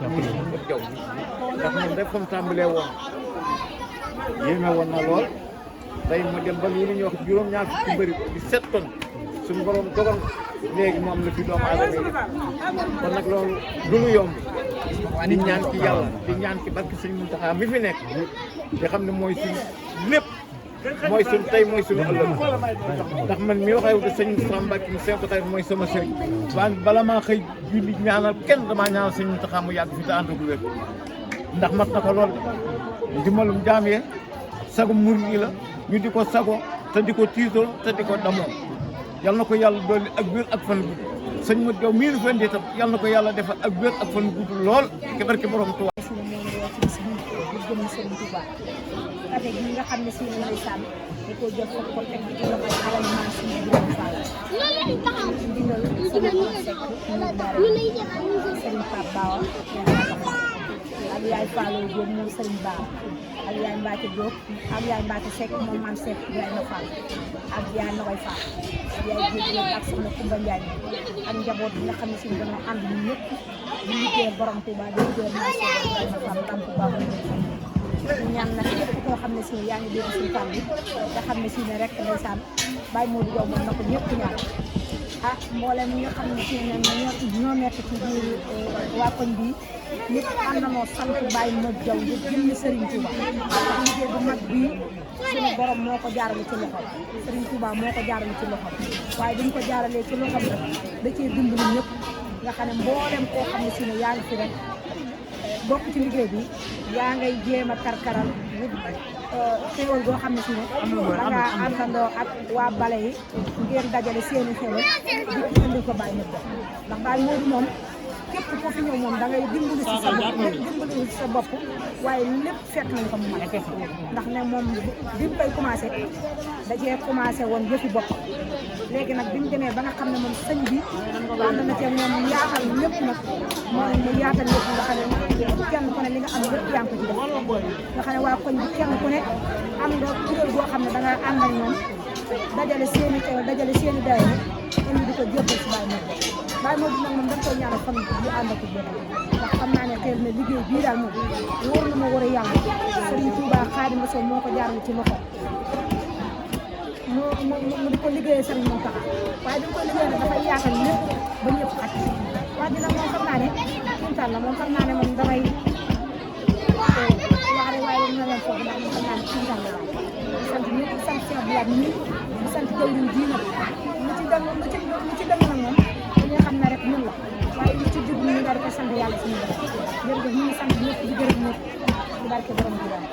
muy mu jaw ndax moom rek fa mu tàmbalee woon yéeme woon na lool tey mu dem ba lii la ñuy wax juróom-ñaar fukki mbëri di 7 tonnes suñu borom dogal léegi moom la fi doomu aadama yi kon nag loolu du lu yomb di ñaan ci yàlla di ñaan ci barke Sëñ Muntaxa mi fi nekk di xam ne mooy suñu lépp mooy suñu tey mooy suñu ëllëg ndax man mi waxee ko sëñ Moussa Mbacke mi seen ko tey mooy sama sëriñ waaye bala maa xëy julli ñaanal kenn damaa ñaanal Sëñ Muntaxa mu yàgg fi te ànd ak wér ndax mat na ko lool dimbalum jaam yee sago murid yi la ñu di ko sago te di ko tiitoo te di ko damoo yal na ko yàlla dolli ak wér ak fan gudd sëñ Modou Diaw mii fen di tam yal na ko yàlla defal ak wér ak fan gudd lool ci barke borom Tuubaa café gi nga xam ne si ne ndeysaan da koo jox ko teg ci loxo xalal maa si ne Ibrahima Fall ci dindal sama sekk Serigne Pape Bawa ak yaay Fallo Diop moom Serigne Ba ak yaay Mbacke Diop ak yaay Mbacke Seck moom Mame Seck Ibrahima Fall ak yaay Nogoy Fall ak yaay Diop ak soxna Koumba Ndiaye ak njaboot bi nga xam ne si dañoo ànd ñun ñëpp di liggéey borom Touba di liggéey Mame Seck Ibrahima Fall Lamp Ba ñu ñaan nag képp koo xam ne si yaa ngi dégg suñu tàmm nga xam ne si ne rek ndeysaan Baye Modou Diaw moom na ko ñëpp ñaan ah mboolem ñi nga xam ne si ne ñoo nekk ci biir waa koñ bi ñëpp àndandoo sant Baye Modou Diaw ngir jëmmi Serigne Touba ndax liggéey bu mag bii suñu borom moo ko jaarale ci loxoom Serigne Touba moo ko jaarale ci loxoom waaye dañ ko jaaralee ci loxoom rek da cee dimbali ñëpp nga xam ne mboolem koo xam ne si ne yaa ngi fi rek bokk ci liggéey bi yaa ngay jéem a karkaral wut xéwal goo xam ne si ne da ngaa àndandoo ak waa bale yi ngeen dajale seeni xéwal di indi ko Baye Modou ndax Baye Modou moom képp ko fi ñëw moom da ngay dimbali si sa bopp dimbali si sa bopp waaye lépp fekk nañ ko mu mën ndax ne moom bi mu koy commencé da cee commencé woon jëfi boppam léegi nag bi mu demee ba nga xam ne moom sëñ bi ànd na cee moom yaatal lépp nag moo ne mu yaatal lépp nga xam ne kenn ku ne li nga am lépp yaa ngi ko ci def nga xam ne waa koñ bi kenn ku ne am nga kuréel boo xam ne da nga ànd ak ñoom dajale seeni teew dajale seeni daayira indi di ko jébbal si Baye Modou nag moom dañ koy ñaanal fan bu ànd ak yéen ndax xam naa ne teel na liggéey bii daal moom wóor na ma war a yàlla Serigne Touba Xaadimu Rasuul moo ko jaarale ci loxo mu di ko liggéeyee Serigne Mountakha waaye bi mu koy liggéeyee nag dafay yaatal lépp ba ñëpp xaj wax dina moom xam naa ne kintaan la moom xam naa ne moom damay wax rek waaye moom na leen foofu ndax moom xam naa ne kintaan la daal di sant ñëpp di sant Cheikh Biat ñi di sant jawriñ ji nag lu ci dem nag moom dañuy xam ne rek ñun la waaye lu ci jub ñu daal di ko sant yàlla suñu borom jërëjëf ñu ngi sant ñëpp di gërëm ñëpp di barke borom bi daal